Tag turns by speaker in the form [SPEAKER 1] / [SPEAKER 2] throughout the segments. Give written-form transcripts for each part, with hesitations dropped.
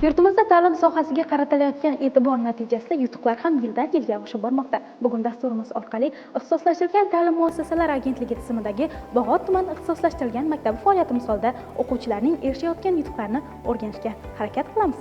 [SPEAKER 1] Yurtimizda ta'lim sohasiga qaratilayotgan e'tibor natijasida yutuqlar ham yildan yilga oshib bormoqda. Bugun dasturimiz orqali ixtisoslashtirilgan ta'lim muassasalari agentligi tizimidagi Bog'ot tuman ixtisoslashtirilgan maktabi faoliyati misolida o'quvchilarning erishayotgan yutuqlarini o'rganishga harakat qilamiz.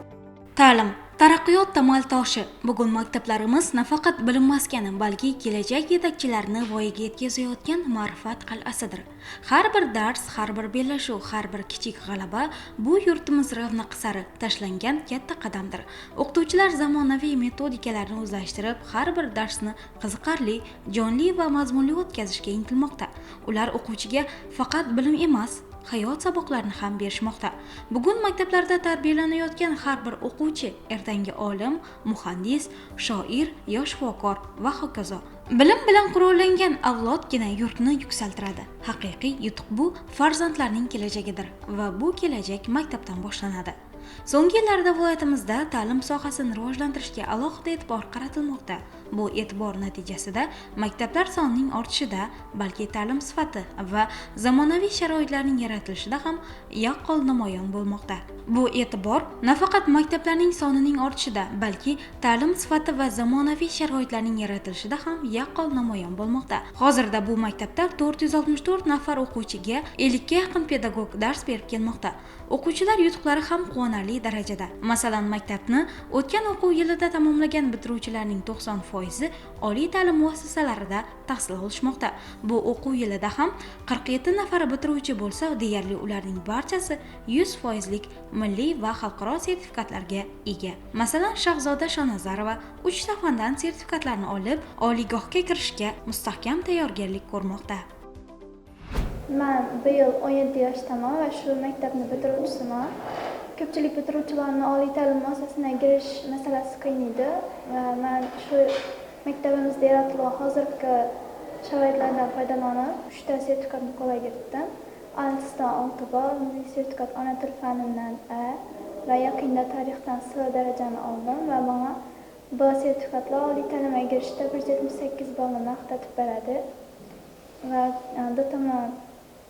[SPEAKER 2] Ta'lim taraqqiyot tamal toshi. Bugun maktablarimiz nafaqat bilim maskani, balki kelajak yetakchilarini voyaga yetkazayotgan ma'rifat qal'asidir. Har bir dars, har bir bellashuv, har bir kichik g'alaba bu yurtimiz ravnaqi sari tashlangan katta qadamdir. O'qituvchilar zamonaviy metodikalarni o'zlashtirib, har bir darsni qiziqarli, jonli va mazmunli o'tkazishga intilmoqda. Ular o'quvchiga faqat bilim emas, hayot saboqlarini ham berishmoqda. Bugun maktablarda tarbiyalanayotgan har bir o'quvchi ertangi olim, muhandis, shoir, yosh shifokor va hokazo. Bilim bilan qurollangan avlodgina yurtni yuksaltiradi. Haqiqiy yutuq bu farzandlarning kelajagidir va bu kelajak maktabdan boshlanadi. So'nggi yillarda viloyatimizda ta'lim sohasini rivojlantirishga alohida e'tibor qaratilmoqda. Bu e'tibor natijasida maktablar sonining ortishida, balki ta'lim sifati va zamonaviy sharoitlarning yaratilishida ham yaqqol namoyon bo'lmoqda. Bu e'tibor nafaqat maktablarning sonining ortishida, balki ta'lim sifati va zamonaviy sharoitlarning yaratilishida ham yaqqol namoyon bo'lmoqda. Hozirda bu maktabda 464 nafar o'quvchiga 50 ga yaqin pedagog dars berib kelmoqda. O'quvchilar yutuqlari ham quvonarli darajada. Masalan, maktabni o'tgan o'quv yilida tamomlagan bitiruvchilarning 90% oliy ta'lim muassasalarida tahsil olishmoqda. Bu o'quv yilida ham 47 nafar bitiruvchi bo'lsa, deyarli ularning barchasi 100%lik milliy va xalqaro sertifikatlarga ega. Masalan, Shahzoda Shonazarova 3 ta fandan sertifikatlarni olib, oliygohga kirishga mustahkam tayyorgarlik ko'rmoqda.
[SPEAKER 3] Men bu yil 17 yoshdaman va shu maktabni bitiruvchisiman. Ko'pchilik bitiruvchilarni oliy ta'lim muassasasiga kirish masalasi qiynaydi va men shu maktabimizda yaratilgan hozirgi sharoitlardan foydalanib 3 ta sertifikatni qo'lga kiritdim. IELTSdan 6 ball, milliy sertifikat ona til fanidan A va yaqinda tarixdan S darajani oldim va menga B sertifikatlar oliy ta'limga kirishda 178 ballni naqd etib beradi. Va DTM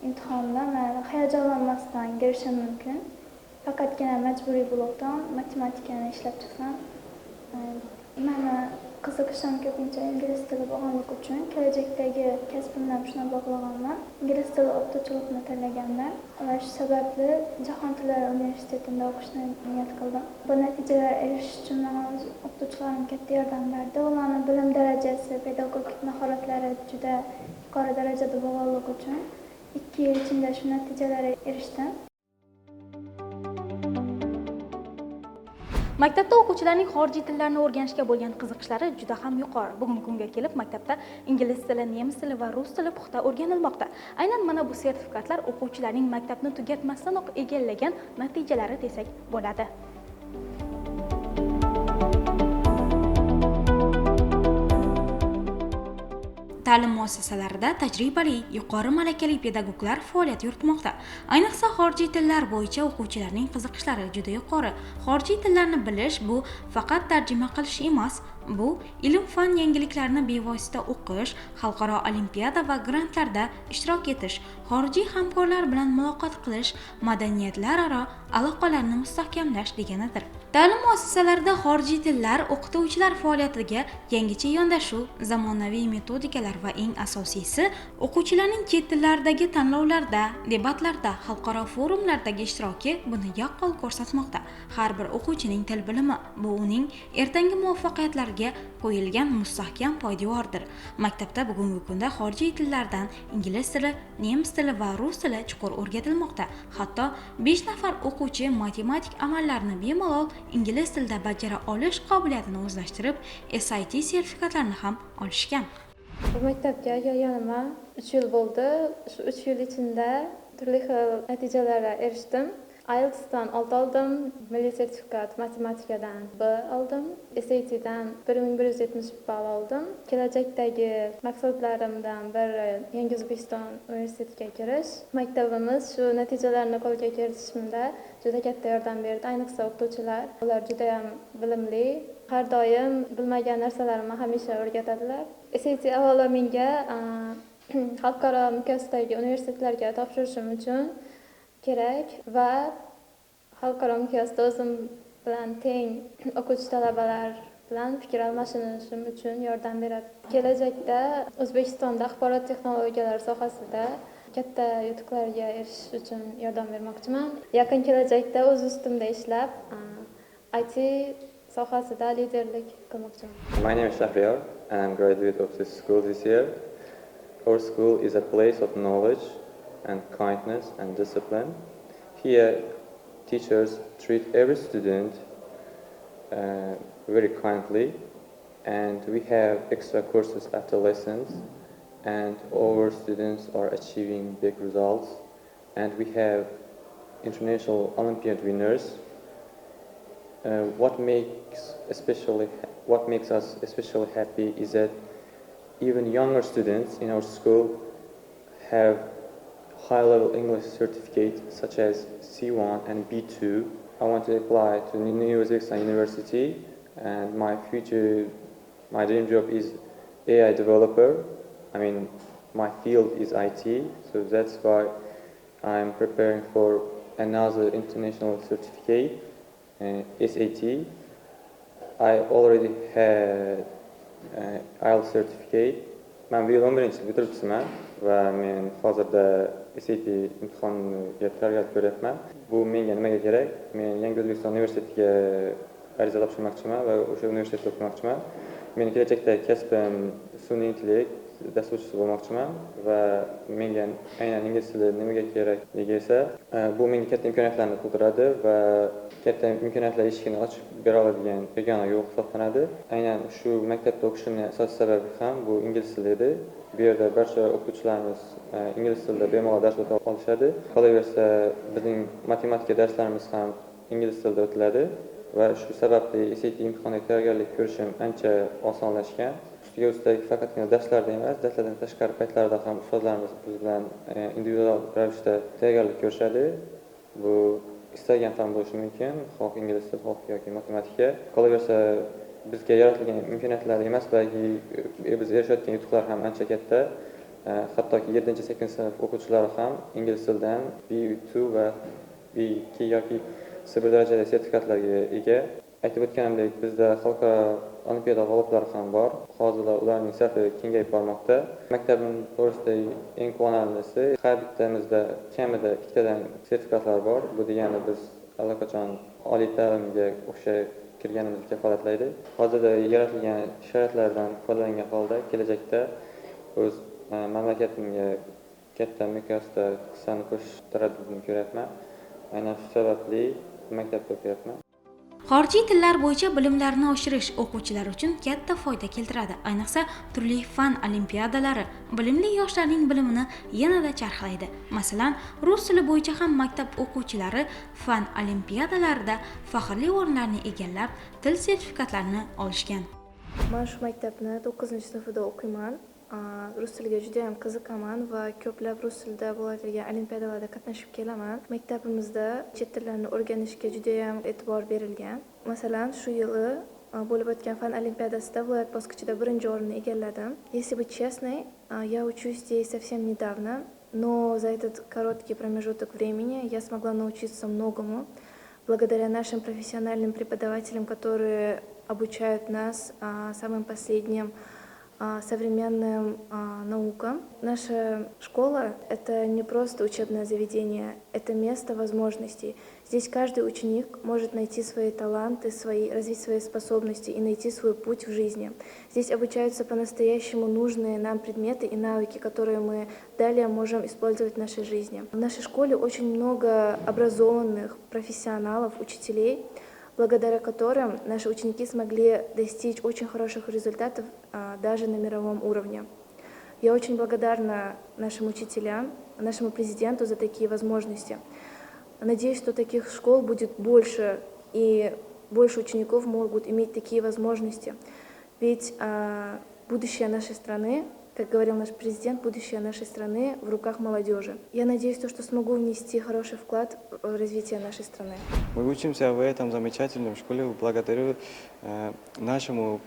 [SPEAKER 3] imtihonida men hayajonlanmasdan kirishim mumkin. Faqatgina majburiy blokdan matematikani ishlab chiqsam, meni qiziqishim ko'pincha ingliz tili bo'lganligi uchun kelajakdagi kasbimdan shuni bog'laganman. Ingliz tili o'qituvchilikni tanlaganman va shu sababli Jahon tillari universitetida o'qishni niyat qildim. Bu natijalarga erishish uchun menga o'z o'qituvchilarim katta yordam berdi. Ularning bilim darajasi, pedagogik mahoratlari juda yuqori darajada bo'lganligi uchun 2 yil ichida shu natijalarga erishdim.
[SPEAKER 1] Maktabda o'quvchilarning xorijiy tillarni o'rganishga bo'lgan qiziqishlari juda ham yuqori. Bugungi kunga kelib maktabda ingliz tili, nemis tili va rus tili puxta o'rganilmoqda. Aynan mana bu sertifikatlar o'quvchilarning maktabni tugatmasdanoq egallagan natijalari desak bo'ladi.
[SPEAKER 2] Ta'lim muassasalarida tajribali, yuqori malakali pedagoglar faoliyat yuritmoqda. Ayniqsa xorijiy tillar bo'yicha o'quvchilarning qiziqishlari juda yuqori. Xorijiy tillarni bilish bu faqat tarjima qilish emas, bu ilm-fan yangiliklarini bevosita o'qish, xalqaro olimpiada va grantlarda ishtirok etish, xorijiy hamkorlar bilan muloqot qilish, madaniyatlararo aloqalarni mustahkamlash deganidir. Ta'lim muassasalarida xorijiy tillar o'qituvchilar faoliyatiga yangicha yondashuv, zamonaviy metodikalar va eng asosiysi o'quvchilarning chet tillardagi tanlovlarda, debatlarda, xalqaro forumlardagi ishtiroki buni yaqqol ko'rsatmoqda. Har bir o'quvchining til bilimi bu uning ertangi muvaffaqiyatlariga qo'yilgan mustahkam poydevordir. Maktabda bugungi kunda xorijiy tillardan ingliz tili, nemis tili va rus tili chuqur o'rgatilmoqda. Hatto 5 nafar o'quvchi matematik amallarni bemalol ingliz tilida bajara olish qobiliyatini o'zlashtirib, SAT sertifikatlarini ham olishgan.
[SPEAKER 4] Bu maktabga kelganimga 3 yil bo'ldi. Shu 3 yil ichida turli xil natijalarga erishdim. IELTSdan 6 oldim, milliy sertifikat matematikadan B oldim, SATdan 1170 ball oldim. Kelajakdagi maqsadlarimdan biri Yangi O'zbekiston universitetiga kirish. Maktabimiz shu natijalarni qo'lga kiritishimda juda katta yordam berdi. Ayniqsa o'qituvchilar, ular juda ham bilimli, har doim bilmagan narsalarimni hamisha o'rgatadilar. SAT avvalo menga xalqaro miqyosdagi universitetlarga topshirishim uchun kerak va xalqaro miqyosda o'zim bilan teng o'quvchi talabalar bilan fikr almashinishim uchun yordam beradi. Kelajakda O'zbekistonda axborot texnologiyalari sohasida katta yutuqlarga erishish uchun yordam bermoqchiman. Yaqin kelajakda o'z ustimda ishlab, IT sohasida liderlik qilmoqchiman.
[SPEAKER 5] My name is Shahriar and I'm graduate of this school this year. Our school is a place of knowledge and kindness and discipline. Here, teachers treat every student very kindly, and we have extra courses after lessons, and our students are achieving big results, and we have international Olympiad winners. What makes us especially happy is that even younger students in our school have high-level English certificates such as C1 and B2. I want to apply to New Uzbekistan University, and my dream job is AI developer. I mean, my field is IT, so that's why I'm preparing for another international certificate, SAT. I already had IELTS certificate. Man bu yil 11 bitiruvchisiman va men hozirda SAT imtihoniga tayyorgarlik ko'ryapman. Bu menga nimaga kerak? Men Yangi O'zbekiston universitetiga ariza topshirmoqchiman va o'sha universitetda o'qimoqchiman. Meni kelajakdagi kasbim sun'iy intellekt dasturchisi bo'lmoqchiman va menga aynan ingliz tili nimaga kerakligi esa, bu menga katta imkoniyatlarni tug'diradi va katta imkoniyatlar eshigini ochib bera oladigan yagona yo'l hisoblanadi. Aynan shu maktabda o'qishimning asosiy sababi ham bu ingliz tili edi. Bu yerda barcha o'qituvchilarimiz ingliz tilida bemalol dars o'ta olishadi. Qolaversa, bizning matematika darslarimiz ham ingliz tilida o'tiladi va shu sababli SAT imtihoniga tayyorgarlik ko'rishim ancha osonlashgan. Ustiga ustak faqatgina darslarda emas, darslardan tashqari paytlarda ham ustozlarimiz biz bilan individual ravishda tayyorgarlik ko'rishadi. Bu istalgan fan bo'lishi mumkin, xoh ingliz tili, xoh yoki matematika. Qolaversa, bizga yaratilgan imkoniyatlar emas, balki biz erishayotgan yutuqlar ham ancha katta. Hattoki 7-8 sinf o'quvchilari ham ingliz tilidan B2 va B2 yoki C1 darajali sertifikatlarga ega. Aytib o'tganimdek, bizda xalqaro olimpiada g'oliblari ham bor. Hozirda ularning safi kengayib bormoqda. Maktabim to'g'risida eng quvonarlisi, har bittamizda kamida ikkitadan sertifikatlar bor. Bu degani biz allaqachon oliy ta'limga o'xsha kirganimizni kafolatlaydi. Hozirda yaratilgan sharoitlardan foydalangan holda kelajakda o'z mamlakatimga katta miqyosda hissani qo'shish taraddudini ko'ryapman. Aynan shu sababli maktabda o'qiyapman.
[SPEAKER 2] Xorijiy tillar bo'yicha bilimlarni oshirish o'quvchilar uchun katta foyda keltiradi. Ayniqsa, turli fan olimpiadalari bilimli yoshlarning bilimini yanada charxlaydi. Masalan, rus tili bo'yicha ham maktab o'quvchilari fan olimpiadalarida faxrli o'rinlarni egallab, til sertifikatlarini olishgan.
[SPEAKER 3] Men shu maktabni 9-sinfida o'qiyman. Rus tiliga juda ham qiziqaman va ko'plab rus tilida bo'ladigan olimpiadalarda qatnashib kelaman. Maktabimizda chet tillarni o'rganishga juda ham e'tibor berilgan. Masalan, shu yili bo'lib o'tgan fan olimpiadasida viloyat bosqichida birinchi o'rinni egalladim. Если быть честной, я учусь здесь совсем недавно, но за этот короткий промежуток времени я смогла научиться многому благодаря нашим профессиональным преподавателям, которые обучают нас самым последним современным наукам. Наша школа — это не просто учебное заведение, это место возможностей. Здесь каждый ученик может найти свои таланты, развить свои способности и найти свой путь в жизни. Здесь обучаются по-настоящему нужные нам предметы и навыки, которые мы далее можем использовать в нашей жизни. В нашей школе очень много образованных профессионалов, учителей, благодаря которым наши ученики смогли достичь очень хороших результатов даже на мировом уровне. Я очень благодарна нашим учителям, нашему президенту за такие возможности. Надеюсь, что таких школ будет больше, и больше учеников могут иметь такие возможности. Ведь будущее нашей страны, как говорил наш президент, будущее нашей страны в руках молодежи. Я надеюсь, что смогу внести хороший вклад в развитие нашей страны.
[SPEAKER 6] Мы учимся в этом замечательном школе благодаря нашему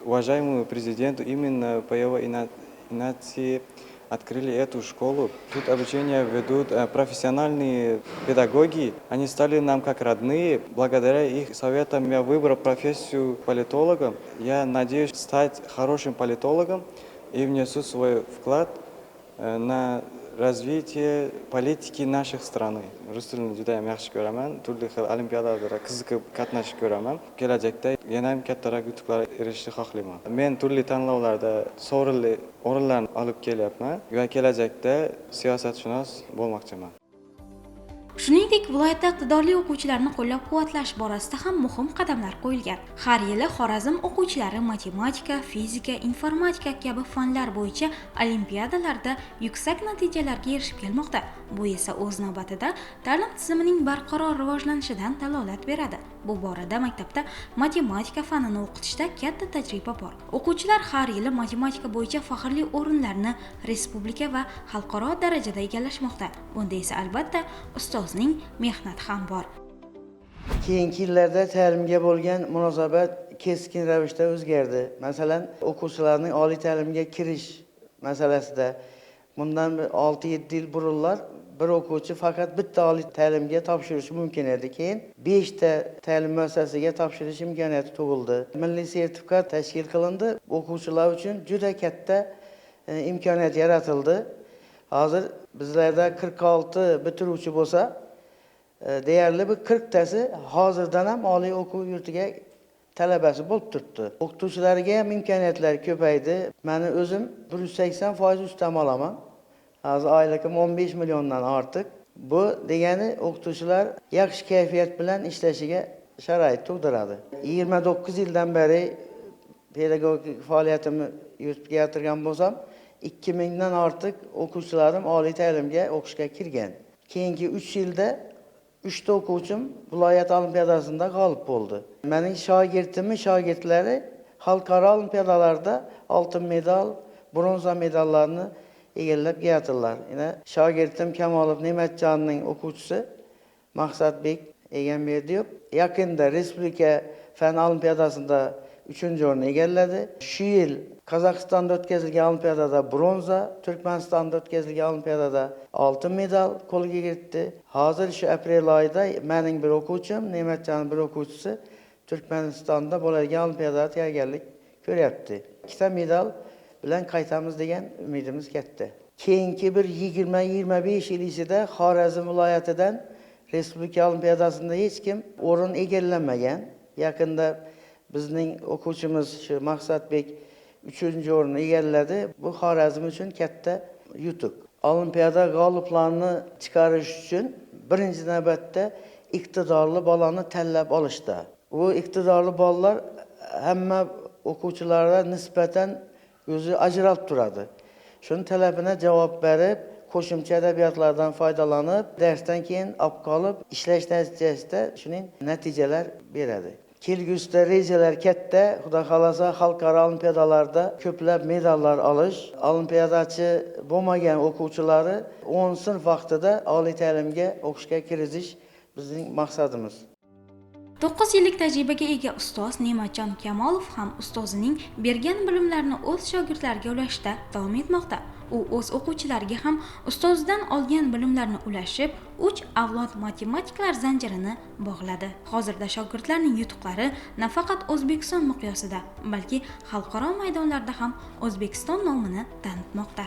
[SPEAKER 6] уважаемому президенту, именно по его инициативе открыли эту школу. Тут обучение ведут профессиональные педагоги. Они стали нам как родные. Благодаря их советам я выбрал профессию политолога. Я надеюсь стать хорошим политологом и внесу свой вклад на развитие политики наших страны. Rus tilini juda ham yaxshi ko'raman. Turli xil olimpiadalarda qiziqib qatnashib ko'raman. Kelajakda yana ham kattaroq yutuqlarga erishishni xohlayman. Men turli tanlovlarda sovrinli o'rinlarni olib kelyapman va kelajakda siyosatshunos bo'lmoqchiman.
[SPEAKER 2] Shuningdek, viloyatda iqtidorli o'quvchilarni qo'llab-quvvatlash borasida ham muhim qadamlar qo'yilgan. Har yili Xorazm o'quvchilari matematika, fizika, informatika kabi fanlar bo'yicha olimpiadalarda yuksak natijalarga erishib kelmoqda. Bu esa o'z navbatida ta'lim tizimining barqaror rivojlanishidan dalolat beradi. Bu borada maktabda matematika fanini o'qitishda katta tajriba bor. O'quvchilar har yili matematika bo'yicha faxrli o'rinlarni respublika va xalqaro darajada egallashmoqda. Bunda esa albatta ustozning mehnati ham bor.
[SPEAKER 7] Keyingi yillarda ta'limga bo'lgan munosabat keskin ravishda o'zgardi. Masalan, o'quvchilarning oliy ta'limga kirish masalasida bundan 6-7 yil burunlar bir o'quvchi faqat bitta oliy ta'limga topshirishi mumkin edi. Keyin 5 ta ta'lim muassasasiga topshirish imkoniyati tug'ildi. Milliy sertifikat tashkil qilindi. O'quvchilar uchun juda katta imkoniyat yaratildi. Hozir bizlarda 46 bitiruvchi bo'lsa, deyarli bir 40 tasi hozirdan ham oliy o'quv yurtiga talabasi bo'lib turibdi. O'qituvchilarga ham imkoniyatlar ko'paydi. Meni o'zim 180% ustama olaman. Hozir oyligim 15 milliondan ortiq. Bu degani o'qituvchilar yaxshi kayfiyat bilan ishlashiga sharoit tug'diradi. 29 yildan beri pedagogik faoliyatimni yuritib kelayotgan bo'lsam, 2000 dan ortiq o'quvchilarim oliy ta'limga o'qishga kirgan. Keyingi 3 yilda 3 ta o'quvchim viloyat olimpiadasida g'olib bo'ldi. Mening shogirdimning shogirdlari xalqaro olimpiadalarda oltin medal, bronza medallarni egallab kelayotirlar. Yana shogirdim Kamolov Ne'matjonning o'quvchisi Maqsadbek Egamberdiyev yaqinda respublika fan olimpiadasida 3-o'rinni egalladi. Shu yil Qozog'istonda o'tkazilgan olimpiadada bronza, Turkmanistonda o'tkazilgan olimpiadada oltin medal qo'lga kiritdi. Hozir shu aprel oyida mening bir o'quvchim, Ne'matjonning bir o'quvchisi Turkmanistonda bo'ladigan olimpiadaga tayyorgarlik ko'ryapti. 2 ta medal bilan qaytamiz degan umidimiz katta. Keyingi bir 20-25 yil ichida Xorazm viloyatidan respublika olimpiadasida hech kim o'rin egallamagan. Yaqinda bizning o'quvchimiz shu Maqsadbek 3-o'rinni egalladi. Bu Xorazm uchun katta yutuq. Olimpiada g'oliblarini chiqarish uchun birinchi navbatda iqtidorli bolani tanlab olishda. Bu iqtidorli bolalar hamma o'quvchilarga nisbatan o'zi ajralib turadi. Shuni talabini javob berib, qo'shimcha adabiyotlardan foydalanib, darsdan keyin olib qolib ishlash natijasida shuning natijalar beradi. Kelgusida rejalar katta, Xudo xolasa xalqaro olimpiadalarda ko'plab medallar olish, olimpiadachi bo'lmagan o'quvchilari 10 sinf vaqtida oliy ta'limga o'qishga kiritish bizning maqsadimiz.
[SPEAKER 2] 9 yillik tajribaga ega ustoz Ne'matjon Kamolov ham ustozining bergan bilimlarini o'z shogirdlariga ulashishda davom etmoqda. U o'z o'quvchilariga ham ustozidan olgan bilimlarni ulashib, 3 avlod matematiklar zanjirini bog'ladi. Hozirda shogirdlarning yutuqlari nafaqat O'zbekiston miqyosida, balki xalqaro maydonlarda ham O'zbekiston nomini tanitmoqda.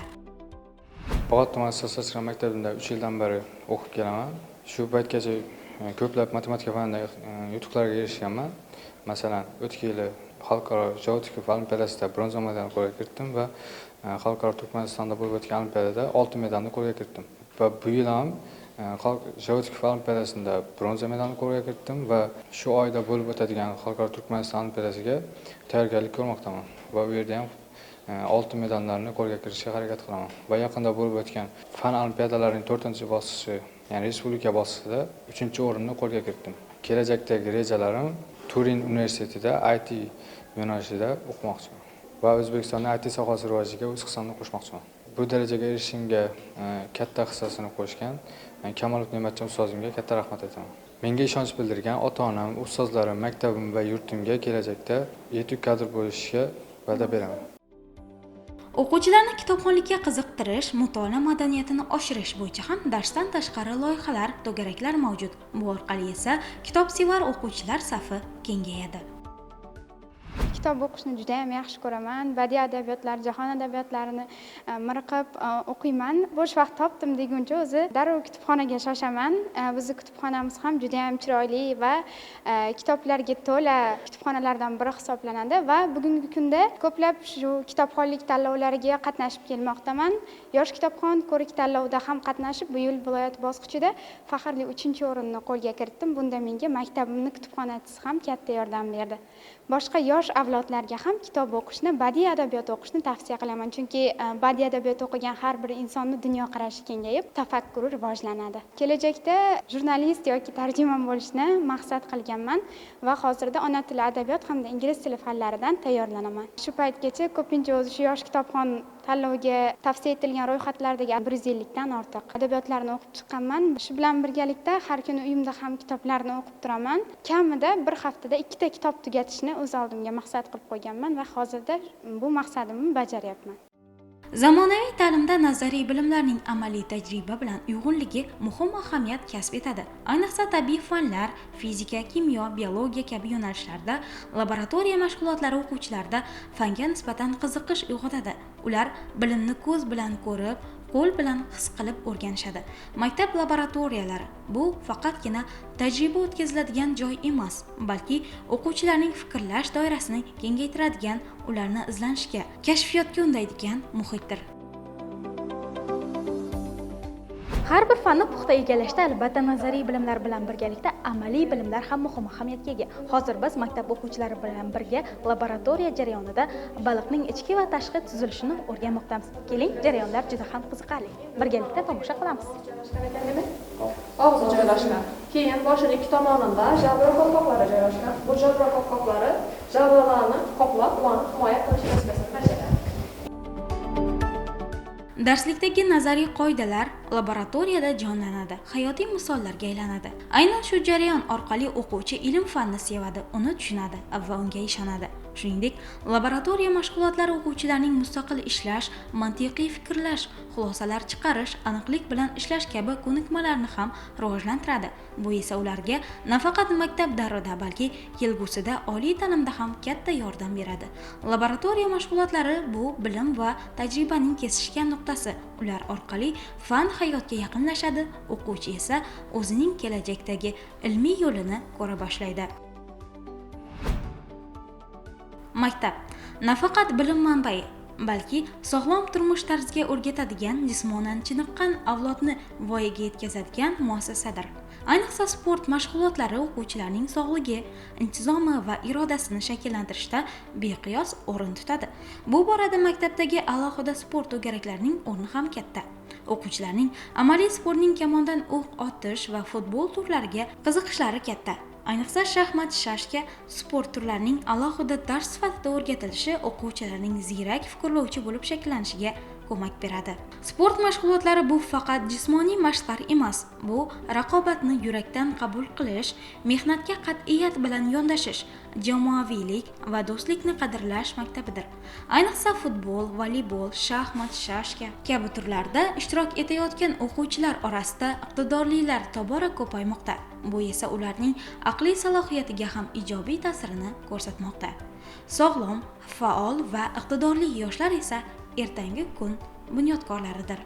[SPEAKER 8] Bog'ot tuman ixtisoslashgan maktabida 3 yildan beri o'qib kelaman. Shu paytgacha ko'plab matematika fanida yutuqlarga erishganman. Masalan, o'tgan yili xalqaro Javotkov olimpiadasida bronza medalni qo'lga kiritdim va xalqaro Turkmanistonda bo'lib o'tgan olimpiadada oltin medalni qo'lga kiritdim. Va bu yil ham Javotkov olimpiadasida bronza medalni qo'lga kiritdim va shu oyda bo'lib o'tadigan xalqaro Turkmaniston olimpiadasiga tayyorgarlik ko'rmoqdaman va u yerda ham oltin medallarni qo'lga kiritishga harakat qilaman. Va yaqinda bo'lib o'tgan fan olimpiadalarining 4-bosqichi, ya'ni respublika bosqichida 3-o'rinni qo'lga kiritdim. Kelajakdagi rejalarim Turin universitetida IT yo'nalishida o'qimoqchiman va O'zbekistonning IT sohasi rivojiga o'z hissamni qo'shmoqchiman. Bu darajaga erishishimga katta hissasini qo'shgan Kamolov Ne'matjon ustozimga katta rahmat aytaman. Menga ishonch bildirgan ota-onam, ustozlarim, maktabim va yurtimga kelajakda yetuk kadr bo'lishga va'da beraman.
[SPEAKER 2] O'quvchilarni kitobxonlikka qiziqtirish, mutolaa madaniyatini oshirish bo'yicha ham darsdan tashqari loyihalar, to'garaklar mavjud. Bu orqali esa kitobsevar o'quvchilar safi kengayadi.
[SPEAKER 9] Kitob o'qishni juda ham yaxshi ko'raman. Badiiy adabiyotlar, jahon adabiyotlarini miriqib o'qiyman. Bo'sh vaqt topdim deguncha o'zi darrov kutubxonaga shoshaman. Bizni kutubxonamiz ham juda ham chiroyli va kitoblarga to'la kutubxonalardan biri hisoblanadi va bugungi kunda ko'plab shu kitobxonlik tanlovlariga qatnashib kelmoqdaman. Yosh kitobxon ko'rik tanlovida ham qatnashib, bu yil viloyat bosqichida faxrli 3-o'rinni qo'lga kiritdim. Bunda menga maktabimning kutubxonachisi ham katta yordam berdi. Boshqa yosh avlodlarga ham kitob o'qishni, badiiy adabiyot o'qishni tavsiya qilaman. Chunki badiiy adabiyot o'qigan har bir insonning dunyoqarashi kengayib, tafakkuri rivojlanadi. Kelajakda jurnalist yoki tarjimon bo'lishni maqsad qilganman va hozirda ona tili, adabiyot hamda ingliz tili fanlaridan tayyorlanaman. Shu paytgacha ko'pincha o'zi shu yosh kitobxon tanloviga tavsiya etilgan ro'yxatlardagi 150 dan ortiq adabiyotlarni o'qib chiqqanman. Shu bilan birgalikda har kuni uyimda ham kitoblarni o'qib turaman. Kamida bir haftada 2 ta kitob tugatishni o'z oldimga maqsad qilib qo'yganman va hozirda bu maqsadimni bajaryapman.
[SPEAKER 2] Zamonaviy ta'limda nazariy bilimlarning amaliy tajriba bilan uyg'unligi muhim ahamiyat kasb etadi. Ayniqsa tabiiy fanlar, fizika, kimyo, biologiya kabi yo'nalishlarda laboratoriya mashg'ulotlari o'quvchilarda fanga nisbatan qiziqish uyg'otadi. Ular bilimni ko'z bilan ko'rib, qo'l bilan his qilib o'rganishadi. Maktab laboratoriyalari bu faqatgina tajriba o'tkaziladigan joy emas, balki o'quvchilarning fikrlash doirasini kengaytiradigan, ularni izlanishga, kashfiyotga undaydigan muhitdir.
[SPEAKER 1] Har bir fanni puxta egallashda albatta nazariy bilimlar bilan birgalikda amaliy bilimlar ham muhim ahamiyatga ega. Hozir biz maktab o'quvchilari bilan birga laboratoriya jarayonida baliqning ichki va tashqi tuzilishini o'rganmoqdamiz. Keling, jarayonlar juda ham qiziqarli. Birgalikda tomosha qilamiz.
[SPEAKER 10] Og'zi joylashgan. Keyin boshining ikki tomonida jabra qopqoqlari joylashgan. Bu jabra qopqoqlari jabralarni qoplab, ularni himoya qilish vazifasini bajaradi.
[SPEAKER 2] Darslikdagi nazariy qoidalar laboratoriyada jonlanadi, hayotiy misollarga aylanadi. Aynan shu jarayon orqali o'quvchi ilm-fanni sevadi, uni tushunadi va unga ishonadi. Shuningdek, laboratoriya mashg'ulotlari o'quvchilarning mustaqil ishlash, mantiqiy fikrlash, xulosalar chiqarish, aniqlik bilan ishlash kabi ko'nikmalarni ham rivojlantiradi. Bu esa ularga nafaqat maktab davrida, balki kelgusida oliy ta'limda ham katta yordam beradi. Laboratoriya mashg'ulotlari bu bilim va tajribaning kesishgan nuqtasi. Ular orqali fan hayotga yaqinlashadi, o'quvchi esa o'zining kelajakdagi ilmiy yo'lini ko'ra boshlaydi. Maktab nafaqat bilim manbai, balki sog'lom turmush tarziga o'rgatadigan, jismonan chiniqqan avlodni voyaga yetkazadigan muassasadir. Ayniqsa sport mashg'ulotlari o'quvchilarning sog'ligi, intizomi va irodasini shakllantirishda beqiyos o'rin tutadi. Bu borada maktabdagi alohida sport to'garaklarining o'rni ham katta. O'quvchilarning amaliy sportning kamondan o'q otish va futbol turlariga qiziqishlari katta. Ayniqsa shaxmat, shashka sport turlarining alohida dars sifatida o'rgatilishi o'quvchilarning ziyrak fikrlovchi bo'lib shakllanishiga ko'mak beradi. Sport mashg'ulotlari bu faqat jismoniy mashqlar emas, bu raqobatni yurakdan qabul qilish, mehnatga qat'iyat bilan yondashish, jamoaviylik va do'stlikni qadrlash maktabidir. Ayniqsa futbol, voleybol, shaxmat, shashka kabi turlarda ishtirok etayotgan o'quvchilar orasida iqtidorlilar tobora ko'paymoqda. Bu esa ularning aqliy salohiyatiga ham ijobiy ta'sirini ko'rsatmoqda. Sog'lom, faol va iqtidorli yoshlar esa ertangi kun bunyodkorlaridir.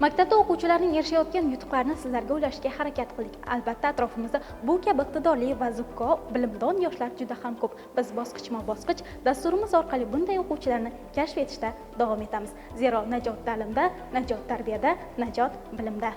[SPEAKER 1] Maktabda o'quvchilarning erishayotgan yutuqlarini sizlarga ulashishga harakat qildik. Albatta, atrofimizda bu kabi iqtidorli va zukko, bilimdon yoshlar juda ham ko'p. Biz bosqichma-bosqich dasturimiz orqali bunday o'quvchilarni kashf etishda davom etamiz. Zero najot ta'limda, najot tarbiyada, najot bilimda.